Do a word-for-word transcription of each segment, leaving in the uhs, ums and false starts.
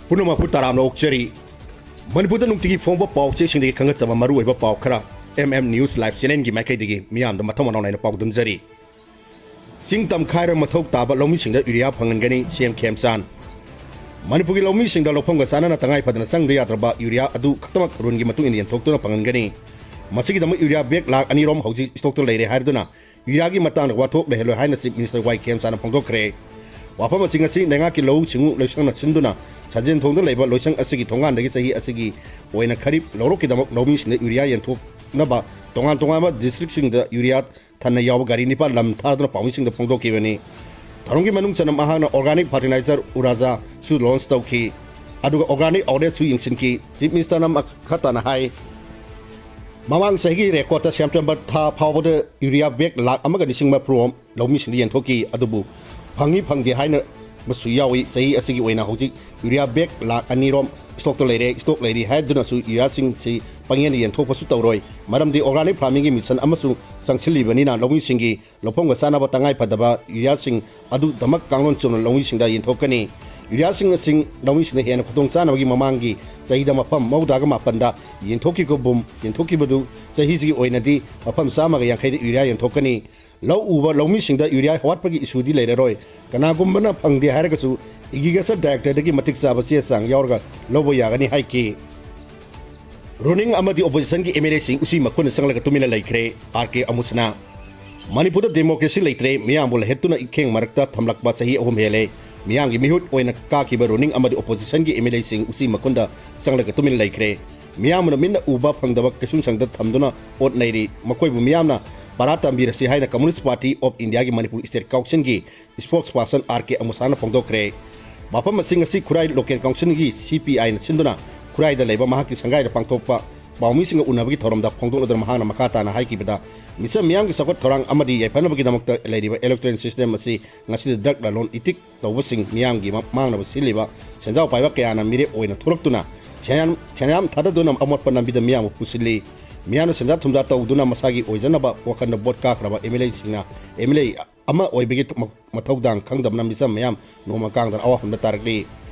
ꯄꯨꯝꯅꯃꯛꯄꯨ ꯇꯔꯥꯝꯅ ꯑꯣꯛꯆꯔꯤ꯫ ꯃꯅꯤꯄꯨꯔꯗ ꯅꯨꯡꯇꯤꯒꯤ ꯐꯣꯡꯕ ꯄꯥꯎ ꯆꯦꯁꯤꯡꯗꯒꯤ ꯈꯪꯒꯠꯆꯕ ꯃꯔꯨꯑꯣꯏꯕ ꯄꯥꯎ ꯈꯔ M M News Live channelꯒꯤ ꯃꯥꯏꯀꯩꯗꯒꯤ ꯃꯤꯌꯥꯝꯗ ꯃꯊꯧ ꯃꯅꯥꯎ ꯅꯥꯏꯅ ꯄꯥꯎꯗꯝꯖꯔꯤ꯫ ꯆꯤꯡ ꯇꯝ ꯈꯥꯏꯔ ꯃꯊꯧ ꯇꯥꯕ ꯂꯧꯃꯤꯁꯤꯡꯗ ꯌꯨꯔꯤꯌꯥ ꯐꯪꯍꯟꯒꯅꯤ, C M ꯈꯦꯝꯆꯥꯟ꯫ ꯃꯅꯤꯄꯨꯔꯒꯤ ꯂꯧꯃꯤꯁꯤꯡꯗ ꯂꯧꯐꯝꯒ ꯆꯥꯟꯅꯅ ꯇꯉꯥꯏ ꯐꯗꯅ ꯆꯪꯗ ꯌꯥꯗ꯭ꯔꯕ ꯌꯨꯔꯤꯌꯥ ꯑꯗꯨ ꯈꯛꯇꯃꯛ ꯔꯨꯟꯒꯤ ꯃꯇꯨꯡ ꯏꯟꯅ ꯌꯦꯟꯊꯣꯛꯇꯨꯅ ꯐꯪꯍꯟꯒꯅꯤ꯫ ꯃꯁꯤꯒꯤꯗꯃꯛ ꯌꯨꯔꯤꯌꯥ bag ꯂꯥꯈ ꯑꯅꯤ ꯔꯣꯝ ꯍꯧꯖꯤꯛ stockꯇ ꯂꯩꯔꯦ ꯍꯥꯏꯗꯨꯅ ꯌꯨꯔꯤꯌꯥꯒꯤ ꯃꯇꯥꯡꯗ ꯋꯥꯊꯣꯛ ꯂꯩꯍꯜꯂꯣꯏ ꯍꯥꯏꯅ Chief Minister Y ꯈꯦꯝꯆꯥꯟꯅ ꯐꯣꯡꯗꯣꯛꯈ꯭ꯔꯦ꯫ ꯋꯥꯐꯝ ꯑꯁꯤ ꯉꯁꯤ ꯂꯩꯉꯥꯛꯀꯤ ꯂꯧꯎ ꯁꯤꯡꯎ ꯂꯣꯏꯁꯪꯅ ꯁꯤꯟꯗꯨꯅ ꯁꯟꯖꯦꯟ ꯊꯣꯡꯗ ꯂꯩꯕ ꯂꯣꯏꯁꯪ ꯑꯁꯤꯒꯤ ꯊꯣꯡꯒꯥꯟꯗꯒꯤ ꯆꯍꯤ ꯑꯁꯤꯒꯤ ꯑꯣꯏꯅ ꯈꯔꯤꯞ ꯂꯧꯔꯣꯛꯀꯤꯗꯃꯛ ꯂꯧꯃꯤꯁꯤꯡꯗ ꯌꯨꯔꯤꯌꯥ ꯌꯦꯟꯊꯣꯛꯅꯕ ꯇꯣꯉꯥꯟ ꯇꯣꯉꯥꯟꯕ districtꯁꯤꯡꯗ ꯌꯨꯔꯤꯌꯥ ꯊꯟꯅ ꯌꯥꯎꯕ ꯒꯥꯔꯤ ꯅꯤꯄꯥꯜ ꯂꯝ ꯊꯥꯗꯨꯅ ꯄꯥꯎꯃꯤꯁꯤꯡꯗ ꯐꯣꯡꯗꯣꯛꯈꯤꯕꯅꯤ꯫ ꯊꯧꯔꯝꯒꯤ ꯃꯅꯨꯡ ꯆꯟꯅ ꯃꯍꯥꯛꯅ organic fertilizer ꯎꯔꯥꯖꯥꯁꯨ launch ꯇꯧꯈꯤ, ꯑꯗꯨꯒ organic outletꯁꯨ ꯌꯦꯡꯁꯤꯟꯈꯤ꯫ Chief Ministerꯅ ꯃꯈꯥ ꯇꯥꯅ ꯍꯥꯏ, ꯃꯃꯥꯡ ꯆꯍꯤꯒꯤ recordꯇ September ꯊꯥ ꯐꯥꯎꯕꯗ ꯌꯨꯔꯤꯌꯥ bag ꯂꯥꯈ ꯑꯃꯒ ꯂꯤꯁꯤꯡ ꯃꯔꯤꯐꯨ ꯔꯣꯝ ꯂꯧꯃꯤꯁꯤꯡꯗ ꯌꯦꯟꯊꯣꯛꯈꯤ, ꯑꯗꯨꯕꯨ ꯐꯪꯏ ꯐꯪꯗꯦ ꯍꯥꯏꯅꯕꯁꯨ ꯌꯥꯎꯏ꯫ ꯆꯍꯤ ꯑꯁꯤꯒꯤ ꯑꯣꯏꯅ ꯍꯧꯖꯤꯛ ꯌꯨꯔꯤꯌꯥ bag ꯂꯥꯈ ꯑꯅꯤ ꯔꯣꯝ stockꯇ ꯂꯩꯔꯦ, stock ꯂꯩꯔꯤ ꯍꯥꯏꯗꯨꯅꯁꯨ ꯌꯨꯔꯤꯌꯥꯁꯤꯡꯁꯤ ꯄꯪꯌꯦꯟꯗ ꯌꯦꯟꯊꯣꯛꯄꯁꯨ ꯇꯧꯔꯣꯏ꯫ ꯃꯔꯝꯗꯤ organic farmingꯒꯤ mission ꯑꯃꯁꯨ ꯆꯪꯁꯤꯜꯂꯤꯕꯅꯤꯅ ꯂꯧꯃꯤꯁꯤꯡꯒꯤ ꯂꯧꯐꯝꯒ ꯆꯥꯅꯕ ꯇꯉꯥꯏ ꯐꯗꯕ ꯌꯨꯔꯤꯌꯥꯁꯤꯡ ꯑꯗꯨꯗꯃꯛ ꯀꯥꯡꯂꯣꯟ ꯆꯨꯝꯅ ꯂꯧꯃꯤꯁꯤꯡꯗ ꯌꯦꯟꯊꯣꯛꯀꯅꯤ꯫ ꯌꯨꯔꯤꯌꯥꯁꯤꯡ ꯑꯁꯤ ꯂꯧꯃꯤꯁꯤꯡꯗ ꯍꯦꯟꯅ ꯈꯨꯗꯣꯡ ꯆꯥꯅꯕꯒꯤ ꯃꯃꯥꯡꯒꯤ ꯆꯍꯤꯗ ꯃꯐꯝ ꯃꯧꯗ꯭ꯔꯥꯒ ꯃꯥꯄꯟꯗ ꯌꯦꯟꯊꯣꯛꯈꯤꯕꯒꯨꯝ ꯌꯦꯟꯊꯣꯛꯈꯤꯕꯗꯨ ꯆꯍꯤꯁꯤꯒꯤ ꯑꯣꯏꯅꯗꯤ ꯃꯐꯝ ꯆꯥꯝꯃꯒ ꯌꯥꯡꯈꯩꯗ ꯌꯨꯔꯤꯌꯥ ꯌꯦꯟꯊꯣꯛꯀꯅꯤ꯫ ꯂꯧ ꯎꯕ ꯂꯧꯃꯤꯁꯤꯡꯗ ꯌꯨꯔꯤꯌꯥ ꯋꯥꯠꯄꯒꯤ issueꯗꯤ ꯂꯩꯔꯔꯣꯏ꯫ ꯀꯅꯥꯒꯨꯝꯕꯅ ꯐꯪꯗꯦ ꯍꯥꯏꯔꯒꯁꯨ agriculture directorꯗꯒꯤ ꯃꯇꯤꯛ ꯆꯥꯕ ꯆꯦ ꯆꯥꯡ ꯌꯥꯎꯔꯒ ꯂꯧꯕ ꯌꯥꯒꯅꯤ ꯍꯥꯏꯈꯤ꯫ Ruling ꯑꯃꯗꯤ oppositionꯒꯤ MLAꯁꯤꯡ ꯎꯆꯤ ꯃꯈꯨꯟꯗ ꯆꯪꯂꯒ ꯇꯨꯃꯤꯟꯅ ꯂꯩꯈ꯭ꯔꯦ꯫ R K ꯑꯃꯨꯁꯅꯥ꯫ ꯃꯅꯤꯄꯨꯔꯗ democracy ꯂꯩꯇ꯭ꯔꯦ, ꯃꯤꯌꯥꯝꯕꯨ ꯂꯩꯍꯠꯇꯨꯅ ꯏꯈꯦꯡ ꯃꯔꯛꯇ ꯊꯝꯂꯛꯄ ꯆꯍꯤ ꯑꯍꯨꯝ ꯍꯦꯜꯂꯦ꯫ ꯃꯤꯌꯥꯝꯒꯤ ꯃꯤꯍꯨꯠ ꯑꯣꯏꯅ ꯀꯥꯈꯤꯕ ruling ꯑꯃꯗꯤ oppositionꯒꯤ MLAꯁꯤꯡ ꯎꯆꯤ ꯃꯈꯨꯟꯗ ꯆꯪꯂꯒ ꯇꯨꯃꯤꯟꯅ ꯂꯩꯈ꯭ꯔꯦ꯫ ꯃꯤꯌꯥꯝꯅ ꯃꯤꯠꯅ ꯎꯕ ꯐꯪꯗꯕ ꯀꯩꯁꯨꯝꯁꯪꯗ ꯊꯝꯗꯨꯅ ꯑꯣꯠ ꯅꯩꯔꯤ꯫ ꯃꯈꯣꯏꯕꯨ ꯃꯤꯌꯥꯝꯅ ꯄꯔꯥ ꯇꯝꯕꯤꯔꯁꯤ ꯍꯥꯏꯅ Communist Party of Indiaꯒꯤ Manipur state councilꯒꯤ spokesperson R K ꯑꯃꯨꯁꯅꯥꯅ ꯐꯣꯡꯗꯣꯛꯈ꯭ꯔꯦ꯫ ꯃꯐꯝ ꯑꯁꯤ ꯉꯁꯤ ꯈꯨꯔꯥꯏ local councilꯒꯤ CPIꯅ ꯁꯤꯟꯗꯨꯅ ꯈꯨꯔꯥꯏꯗ ꯂꯩꯕ ꯃꯍꯥꯛꯀꯤ ꯁꯪꯒꯥꯏꯗ ꯄꯥꯡꯊꯣꯛꯄ ꯄꯥꯎꯃꯤꯁꯤꯡꯒ ꯎꯅꯕꯒꯤ ꯊꯧꯔꯝꯗ ꯐꯣꯡꯗꯣꯛꯂꯗꯨꯅ ꯃꯍꯥꯛꯅ ꯃꯈꯥ ꯇꯥꯅ ꯍꯥꯏꯈꯤꯕꯗ, ꯃꯤꯆꯝ ꯃꯤꯌꯥꯝꯒꯤ ꯆꯥꯎꯈꯠ ꯊꯧꯔꯥꯡ ꯑꯃꯗꯤ ꯌꯥꯏꯐꯅꯕꯒꯤꯗꯃꯛꯇ ꯂꯩꯔꯤꯕ electoral system ꯑꯁꯤ ꯉꯁꯤꯗ drug ꯂꯂꯣꯟ ꯏꯇꯤꯛ ꯇꯧꯕꯁꯤꯡ ꯃꯤꯌꯥꯝꯒꯤ ꯃ-, ꯃꯥꯡꯅꯕ ꯁꯤꯜꯂꯤꯕ ꯁꯦꯟꯖꯥꯎ ꯄꯥꯏꯕ ꯀꯌꯥꯅ ꯃꯤꯔꯦꯞ ꯑꯣꯏꯅ ꯊꯣꯛꯂꯛꯇꯨꯅ ꯁꯦꯟꯌꯥꯝ, ꯁꯦꯟꯌꯥꯝ ꯊꯥꯗꯗꯨꯅ ꯑꯃꯣꯠꯄ ꯂꯝꯕꯤꯗ ꯃꯤꯌꯥꯝꯕꯨ ꯄꯨꯁꯤꯜꯂꯤ꯫ ꯃꯤꯌꯥꯝꯅ ꯁꯦꯟꯖꯥ ꯊꯨꯝꯖꯥ ꯇꯧꯗꯨꯅ ꯃꯁꯥꯒꯤ ꯑꯣꯏꯖꯅꯕ ꯋꯥꯈꯜꯗ ꯚꯣꯠ ꯀꯥꯈ꯭ꯔꯕ MLAꯁꯤꯡꯅ MLA ꯑꯃ ꯑꯣꯏꯕꯒꯤ ꯃ-, ꯃꯊꯧꯗꯥꯡ ꯈꯪꯗꯕꯅ ꯃꯤꯆꯝ ꯃꯌꯥꯝ ꯅꯣꯡꯃ ꯀꯥꯡꯗꯅ ꯑꯋꯥꯐꯝꯗ ꯇꯥꯔꯛꯂꯤ꯫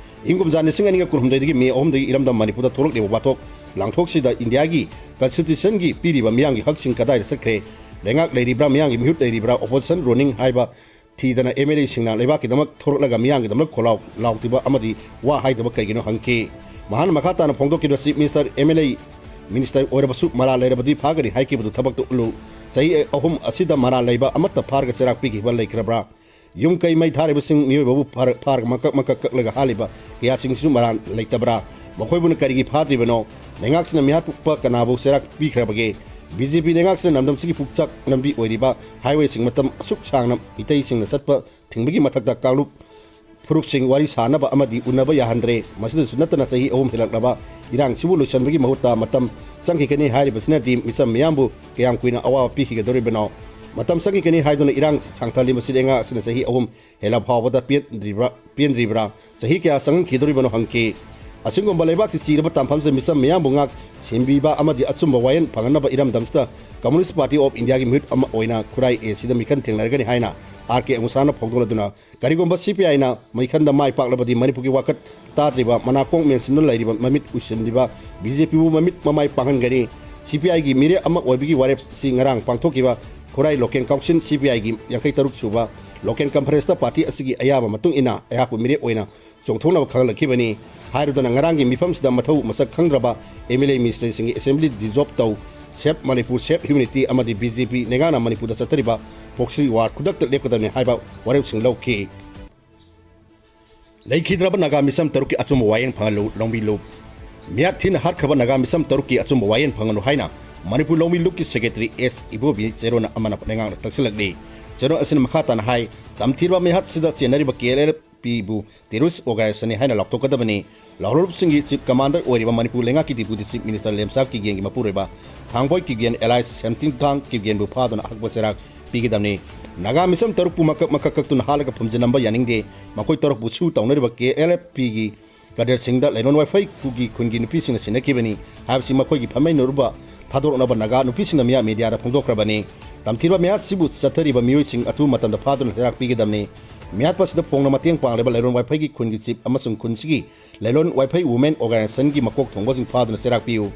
ꯏꯪ ꯀꯨꯝꯖꯥ ꯂꯤꯁꯤꯡ ꯑꯅꯤꯒ ꯀꯨꯟꯍꯨꯝꯗꯣꯏꯗꯒꯤ ꯃꯦ ꯑꯍꯨꯝꯗꯒꯤ ꯏꯔꯝꯗꯝ ꯃꯅꯤꯄꯨꯔꯗ ꯊꯣꯛꯂꯛꯂꯤꯕ ꯋꯥꯊꯣꯛ ꯂꯥꯡꯊꯣꯛꯁꯤꯗ ꯏꯟꯗꯤꯌꯥꯒꯤ ꯀꯟꯁꯇꯤꯇ꯭ꯌꯨꯁꯟꯒꯤ ꯄꯤꯔꯤꯕ ꯃꯤꯌꯥꯝꯒꯤ ꯍꯛꯁꯤꯡ ꯀꯗꯥꯏꯗ ꯆꯠꯈ꯭ꯔꯦ? ꯂꯩꯉꯥꯛ ꯂꯩꯔꯤꯕ꯭ꯔꯥ, ꯃꯤꯌꯥꯝꯒꯤ ꯃꯤꯍꯨꯠ ꯂꯩꯔꯤꯕ꯭ꯔꯥ, ꯑꯣꯄꯣꯖꯤꯁꯟ ꯔꯨꯂꯤꯡ ꯍꯥꯏꯕ ꯊꯤꯗꯅ ꯑꯦꯝ ꯑꯦꯜ ꯑꯦꯁꯤꯡꯅ ꯂꯩꯕꯥꯛꯀꯤꯗꯃꯛ ꯊꯣꯔꯛꯂꯒ ꯃꯤꯌꯥꯝꯒꯤꯗꯃꯛ ꯈꯣꯜꯂꯥꯎ ꯂꯥꯎꯗ꯭ꯔꯤꯕ ꯑꯃꯗꯤ ꯋꯥ ꯍꯥꯏꯗꯕ ꯀꯩꯒꯤꯅꯣ ꯍꯪꯈꯤ꯫ ꯃꯍꯥꯛꯅ ꯃꯈꯥ ꯇꯥꯅ ꯐꯣꯡꯗꯣꯛꯈꯤꯕ chief minister, M L A, minister ꯑꯣꯏꯔꯕꯁꯨ ꯃꯔꯥꯜ ꯂꯩꯔꯕꯗꯤ ꯐꯥꯒꯅꯤ ꯍꯥꯏꯈꯤꯕꯗꯨ ꯊꯕꯛꯇ ꯎꯠꯂꯨ꯫ ꯆꯍꯤ ꯑꯍꯨꯝ ꯑꯁꯤꯗ ꯃꯔꯥꯜ ꯂꯩꯕ ꯑꯃꯠꯇ ꯐꯥꯔꯒ ꯆꯩꯔꯥꯛ ꯄꯤꯈꯤꯕ ꯂꯩꯈ꯭ꯔꯕ꯭ꯔꯥ? ꯌꯨꯝ ꯀꯩ ꯃꯩ ꯊꯥꯔꯤꯕꯁꯤꯡ ꯃꯤꯑꯣꯏꯕꯕꯨ ꯐꯥꯔ-, ꯐꯥꯔꯒ ꯃꯀꯛ ꯃꯀꯛ ꯀꯛꯂꯒ ꯍꯥꯠꯂꯤꯕ ꯀꯌꯥꯁꯤꯡꯁꯤꯁꯨ ꯃꯔꯥꯜ ꯂꯩꯇꯕ꯭ꯔꯥ? ꯃꯈꯣꯏꯕꯨꯅ ꯀꯔꯤꯒꯤ ꯐꯥꯗ꯭ꯔꯤꯕꯅꯣ? ꯂꯩꯉꯥꯛꯁꯤꯅ ꯃꯤꯍꯥꯠꯄ ꯀꯅꯥꯕꯨ ꯆꯩꯔꯥꯛ ꯄꯤꯈ꯭ꯔꯕꯒꯦ? ꯕꯤ ꯖꯦ ꯄꯤ ꯂꯩꯉꯥꯛꯁꯤꯅ ꯂꯝꯗꯝꯁꯤꯒꯤ ꯄꯨꯛꯆꯥꯛ ꯂꯝꯕꯤ ꯑꯣꯏꯔꯤꯕ ꯍꯥꯏꯋꯦꯁꯤꯡ ꯃꯇꯝ ꯑꯁꯨꯛ ꯁꯥꯡꯅ ꯃꯤꯇꯩꯁꯤꯡꯅ ꯆꯠꯄ ꯊꯤꯡꯕꯒꯤ ꯃꯊꯛꯇ ꯀꯥꯡꯂꯨꯞ ꯐꯨꯔꯨꯞꯁꯤꯡ ꯋꯥꯔꯤ ꯁꯥꯅꯕ ꯑꯃꯗꯤ ꯎꯅꯕ ꯌꯥꯍꯟꯗ꯭ꯔꯦ꯫ ꯃꯁꯤꯗꯁꯨ ꯅꯠꯇꯅ ꯆꯍꯤ ꯑꯍꯨꯝ ꯍꯦꯜꯂꯛꯂꯕ ꯏꯔꯥꯡꯁꯤꯕꯨ ꯂꯣꯏꯁꯤꯟꯕꯒꯤ ꯃꯍꯨꯠꯇ ꯃꯇꯝ ꯆꯪꯈꯤꯒꯅꯤ ꯍꯥꯏꯔꯤꯕꯁꯤꯅꯗꯤ ꯃꯤꯆꯝ ꯃꯤꯌꯥꯝꯕꯨ ꯀꯌꯥꯝ ꯀꯨꯏꯅ ꯑꯋꯥꯕ ꯄꯤꯈꯤꯒꯗꯧꯔꯤꯕꯅꯣ? ꯃꯇꯝ ꯆꯪꯈꯤꯒꯅꯤ ꯍꯥꯏꯗꯨꯅ ꯏꯔꯥꯡ ꯁꯥꯡꯊꯍꯜꯂꯤꯕꯁꯤ ꯂꯩꯉꯥꯛ ꯑꯁꯤꯅ ꯆꯍꯤ ꯑꯍꯨꯝ ꯍꯦꯜꯂ ꯐꯥꯎꯕꯗ ꯄꯦꯟꯗ꯭ꯔꯤꯕ꯭ꯔꯥ, ꯄꯦꯟꯗ꯭ꯔꯤꯕ꯭ꯔꯥ? ꯆꯍꯤ ꯀꯌꯥ ꯆꯪꯍꯟꯈꯤꯗꯧꯔꯤꯕꯅꯣ ꯍꯪꯈꯤ꯫ ꯑꯁꯤꯒꯨꯝꯕ ꯂꯩꯕꯥꯛꯀꯤ ꯆꯤꯔꯕ ꯇꯥꯟꯐꯝꯁꯤꯗ ꯃꯤꯆꯝ ꯃꯤꯌꯥꯝꯕꯨ ꯉꯥꯛ ꯁꯦꯟꯕꯤꯕ ꯑꯃꯗꯤ ꯑꯆꯨꯝꯕ ꯋꯥꯌꯦꯜ ꯐꯪꯍꯟꯅꯕ ꯏꯔꯝꯗꯝꯁꯤꯗ ꯀꯝꯃꯨꯅꯤꯁ ꯄꯥꯔꯇꯤ ꯑꯣꯐ ꯏꯟꯗꯤꯌꯥꯒꯤ ꯃꯤꯍꯨꯠ ꯑꯃ ꯑꯣꯏꯅ ꯈꯨꯔꯥꯏ ꯑꯦ ꯁꯤꯗ ꯃꯤꯈꯜ ꯊꯦꯡꯅꯔꯒꯅꯤ ꯍꯥꯏꯅ ꯑꯥꯔ ꯀꯦ ꯑꯃꯨꯁꯥꯅ ꯐꯣꯡꯗꯣꯛꯂꯗꯨꯅ, ꯀꯔꯤꯒꯨꯝꯕ ꯁꯤ ꯄꯤ ꯑꯥꯏꯅ ꯃꯤꯈꯟꯗ ꯃꯥꯏ ꯄꯥꯛꯂꯕꯗꯤ ꯃꯅꯤꯄꯨꯔꯒꯤ ꯋꯥꯀꯠ ꯇꯥꯗ꯭ꯔꯤꯕ, ꯃꯅꯥꯀꯣꯡ ꯃꯦꯟꯁꯤꯟꯗꯨꯅ ꯂꯩꯔꯤꯕ, ꯃꯃꯤꯠ ꯎꯏꯁꯤꯜꯂꯤꯕ ꯕꯤ ꯖꯦ ꯄꯤꯕꯨ ꯃꯃꯤꯠ ꯃꯃꯥꯏ ꯄꯥꯡꯍꯟꯒꯅꯤ꯫ ꯁꯤ ꯄꯤ ꯑꯥꯏꯒꯤ ꯃꯤꯔꯦꯞ ꯑꯃ ꯑꯣꯏꯕꯒꯤ ꯋꯥꯔꯦꯞꯁꯤ ꯉꯔꯥꯡ ꯄꯥꯡꯊꯣꯛꯈꯤꯕ ꯈꯨꯔꯥꯏ ꯂꯣꯀꯦꯜ ꯀꯥꯎꯟꯁꯤꯜ, ꯁꯤ ꯄꯤ ꯑꯥꯏꯒꯤ ꯌꯥꯡꯈꯩ ꯇꯔꯨꯛ ꯁꯨꯕ ꯂꯣꯀꯦꯜ ꯀꯟꯐꯔꯦꯟꯁꯇ ꯄꯥꯔꯇꯤ ꯑꯁꯤꯒꯤ ꯑꯌꯥꯕ ꯃꯇꯨꯡ ꯏꯟꯅ ꯑꯩꯍꯥꯛꯄꯨ ꯃꯤꯔꯦꯞ ꯑꯣꯏꯅ ꯆꯣꯡꯊꯣꯛꯅꯕ ꯈꯪꯍꯜꯂꯛꯈꯤꯕꯅꯤ꯫ ꯍꯥꯏꯔꯗꯨꯅ ꯉꯔꯥꯡꯒꯤ ꯃꯤꯐꯝꯁꯤꯗ ꯃꯊꯧ ꯃꯁꯛ ꯈꯪꯗ꯭ꯔꯕ ꯑꯦꯝ ꯑꯦꯜ ꯑꯦ ꯃꯤꯅꯤꯁꯇꯔꯁꯤꯡꯒꯤ ꯑꯦꯁꯦꯝꯕ꯭ꯂꯤ ꯗꯤꯖꯣꯜꯕ ꯇꯧ, ꯁꯦꯚ ꯃꯅꯤꯄꯨꯔ, ꯁꯦꯚ ꯍ꯭ꯌꯨꯃꯦꯅꯤꯇꯤ ꯑꯃꯗꯤ ꯕꯤ ꯖꯦ ꯄꯤ ꯂꯩꯉꯥꯛꯅ ꯃꯅꯤꯄꯨꯔꯗ ꯆꯠꯊꯔꯤꯕ ꯄ꯭ꯔꯣꯛꯁꯤ ꯋꯥꯔ ꯈꯨꯗꯛꯇ ꯂꯦꯞꯀꯗꯕꯅꯤ ꯍꯥꯏꯕ ꯋꯥꯔꯦꯞꯁꯤꯡ ꯂꯧꯈꯤ꯫ ꯂꯩꯈꯤꯗ꯭ꯔꯕ ꯅꯥꯒꯥ ꯃꯤꯆꯝ ꯇꯔꯨꯛꯀꯤ ꯑꯆꯨꯝꯕ ꯋꯥꯌꯦꯜ ꯐꯪꯍꯜꯂꯨ, ꯂꯧꯕꯤꯂꯨ꯫ ꯃꯤꯌꯥꯠ ꯊꯤꯅ ꯍꯥꯠꯈ꯭ꯔꯕ ꯅꯥꯒꯥ ꯃꯤꯆꯝ ꯇꯔꯨꯛꯀꯤ ꯑꯆꯨꯝꯕ ꯋꯥꯌꯦꯜ ꯐꯪꯍꯜꯂꯨ ꯍꯥꯏꯅ ꯃꯅꯤꯄꯨꯔ ꯂꯧꯃꯤ ꯂꯨꯞꯀꯤ ꯁꯦꯀ꯭ꯔꯦꯇꯔꯤ ꯑꯦꯁ ꯏꯕꯣꯕꯤ ꯆꯦꯔꯣꯟ ꯑꯃꯅ ꯂꯩꯉꯥꯛꯅ ꯇꯛꯁꯤꯜꯂꯛꯂꯤ꯫ ꯆꯦꯔꯣꯟ ꯑꯁꯤꯅ ꯃꯈꯥ ꯇꯥꯅ ꯍꯥꯏ, ꯇꯝꯊꯤꯔꯕ ꯃꯤꯍꯥꯠꯁꯤꯗ ꯆꯦꯟꯅꯔꯤꯕ ꯀꯦ ꯑꯦꯜ ꯑꯦꯜ ꯄꯤꯕꯨ ꯇꯦꯔꯣꯔꯤꯁ ꯑꯣꯔꯒꯅꯥꯏꯖꯦꯁꯟꯅꯤ ꯍꯥꯏꯅ ꯂꯥꯎꯊꯣꯛꯀꯗꯕꯅꯤ꯫ ꯂꯥꯎꯍꯧꯔꯤꯕꯁꯤꯡꯒꯤ ꯆꯤꯐ ꯀꯃꯥꯟꯗꯔ ꯑꯣꯏꯔꯤꯕ ꯃꯅꯤꯄꯨꯔ ꯂꯩꯉꯥꯛꯀꯤ ꯗꯤꯄꯨꯇꯤ ꯆꯤꯐ ꯃꯤꯅꯤꯁꯇꯔ ꯂꯦꯝꯆꯥ ꯀꯤꯒꯦꯟꯒꯤ ꯃꯄꯨꯔꯣꯏꯕ ꯊꯥꯡꯕꯣꯏ ꯀꯤꯒꯦꯟ ꯑꯦꯂꯥꯏꯁ ꯁꯦꯝꯊꯤꯡꯊꯥꯡ ꯀꯤꯒꯦꯟꯕꯨ ꯐꯥꯗꯨꯅ ꯑꯍꯛꯄ ꯆꯩꯔꯥꯛ ꯄꯤꯒꯗꯕꯅꯤ꯫ ꯅꯥꯒꯥ ꯃꯤꯆꯝ ꯇꯔꯨꯛꯄꯨ ꯃꯀꯛ ꯃꯀꯛ ꯀꯛꯇꯨꯅ ꯍꯥꯠꯂꯒ ꯐꯨꯝꯖꯤꯟꯂꯝꯕ ꯌꯥꯅꯤꯡꯗꯦ꯫ ꯃꯈꯣꯏ ꯇꯔꯨꯛꯄꯨ ꯁꯨ ꯇꯧꯅꯔꯤꯕ ꯀꯦ ꯑꯦꯜ ꯑꯦꯐ ꯄꯤꯒꯤ ꯀꯗꯔꯁꯤꯡꯗ ꯂꯩꯔꯣꯟ ꯋꯥꯏꯐꯩ ꯈꯨꯜꯒꯤ ꯈꯨꯟꯒꯤ ꯅꯨꯄꯤꯁꯤꯡꯅ ꯁꯤꯟꯅꯈꯤꯕꯅꯤ ꯍꯥꯏꯕꯁꯤ ꯃꯈꯣꯏꯒꯤ ꯐꯝꯃꯤꯟꯅꯔꯨꯕ ꯊꯥꯗꯣꯔꯛꯅꯕ ꯅꯥꯒꯥ ꯅꯨꯄꯤꯁꯤꯡꯅ ꯃꯤꯌꯥ ꯃꯦꯗꯤꯌꯥꯗ ꯐꯣꯡꯗꯣꯛꯈ꯭ꯔꯕꯅꯤ꯫ ꯇꯝꯊꯤꯕ ꯃꯤꯍꯥꯠꯁꯤꯕꯨ ꯆꯠꯊꯔꯤꯕ ꯃꯤꯑꯣꯏꯁꯤꯡ ꯑꯊꯨꯕ ꯃꯇꯝꯗ ꯐꯥꯗꯨꯅ ꯆꯩꯔꯥꯛ ꯄꯤꯒꯗꯕꯅꯤ꯫ ꯃꯤꯍꯥꯠꯄ ꯑꯁꯤꯗ ꯐꯣꯡꯅ ꯃꯇꯦꯡ ꯄꯥꯡꯂꯤꯕ ꯂꯩꯔꯣꯟ ꯋꯥꯏꯐꯩꯒꯤ ꯈꯨꯟꯒꯤ ꯆꯤꯞ ꯑꯃꯁꯨꯡ ꯈꯨꯟꯁꯤꯒꯤ ꯂꯩꯔꯣꯟ ꯋꯥꯏꯐꯩ ꯋꯨꯃꯦꯟ ꯑꯣꯔꯒꯅꯥꯏꯖꯦꯁꯟꯒꯤ ꯃꯀꯣꯛ ꯊꯣꯡꯕꯁꯤꯡ ꯐꯥꯗꯨꯅ ꯆꯩꯔꯥꯛ ꯄꯤꯌꯨ꯫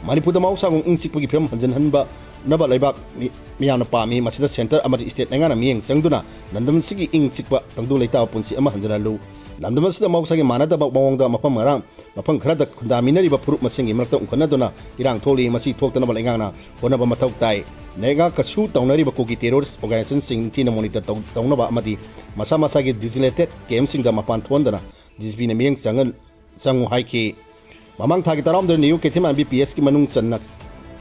ꯃꯅꯤꯄꯨꯔꯗ ꯃꯍꯧꯁꯥꯒꯨꯝ ꯏꯪ ꯆꯤꯛꯄꯒꯤ ꯐꯤꯕꯝ ꯍꯟꯖꯤꯟꯍꯟꯕꯅꯕ ꯂꯩꯕꯥꯛ ꯃꯤ-, ꯃꯤꯌꯥꯝꯅ ꯄꯥꯝꯃꯤ꯫ ꯃꯁꯤꯗ ꯁꯦꯟꯇꯔ ꯑꯃꯗꯤ ꯁ꯭ꯇꯦꯠ ꯂꯩꯉꯥꯛꯅ ꯃꯤꯠꯌꯦꯡ ꯆꯪꯗꯨꯅ ꯂꯝꯗꯝ ꯑꯁꯤꯒꯤ ꯏꯪ ꯆꯤꯛꯄ ꯇꯪꯗꯨ ꯂꯩꯇꯥꯕ ꯄꯨꯟꯁꯤ ꯑꯃ ꯍꯟꯖꯤꯜꯍꯜꯂꯨ꯫ ꯂꯝꯗꯝ ꯑꯁꯤꯗ ꯃꯍꯧꯁꯥꯒꯤ ꯃꯥꯟꯅꯗꯕ ꯃꯑꯣꯡꯗ ꯃꯐꯝ ꯃꯔꯥꯡ, ꯃꯐꯝ ꯈꯔꯗ ꯈꯨꯟꯗꯥꯃꯤꯟꯅꯔꯤꯕ ꯐꯨꯔꯨꯞ ꯃꯁꯦꯟꯒꯤ ꯃꯔꯛꯇ ꯎꯪꯈꯠꯅꯗꯨꯅ ꯏꯔꯥꯡ ꯊꯣꯛꯂꯤ꯫ ꯃꯁꯤ ꯊꯣꯛꯇꯅꯕ ꯂꯩꯉꯥꯛꯅ ꯍꯣꯠꯅꯕ ꯃꯊꯧ ꯇꯥꯏ꯫ ꯂꯩꯉꯥꯛꯀꯁꯨ ꯇꯧꯅꯔꯤꯕ ꯀꯨꯀꯤ ꯇꯦꯔꯣꯔꯤꯁ ꯑꯣꯔꯒꯅꯥꯏꯖꯦꯁꯟꯁꯤꯡ ꯅꯤꯡꯊꯤꯅ ꯃꯣꯅꯤꯇꯔ ꯇꯧ-, ꯇꯧꯅꯕ ꯑꯃꯗꯤ ꯃꯁꯥ ꯃꯁꯥꯒꯤ ꯗꯤꯖꯤꯂꯦꯇꯦꯠ ꯀꯦꯝꯞꯁꯤꯡꯗ ꯃꯄꯥꯟ ꯊꯣꯛꯍꯟꯗꯅ ꯗꯤ ꯖꯤ ꯄꯤꯅ ꯃꯤꯠꯌꯦꯡ ꯆꯪꯍꯟ-, ꯆꯪꯉꯨ ꯍꯥꯏꯈꯤ꯫ ꯃꯃꯥꯡ ꯊꯥꯒꯤ ꯇꯔꯥꯍꯨꯝꯗꯣꯏ ꯅ꯭ꯌꯨ ꯀꯩꯊꯦꯜꯃꯥꯟꯕꯤ ꯄꯤ ꯑꯦꯁꯀꯤ ꯃꯅꯨꯡ ꯆꯟꯅ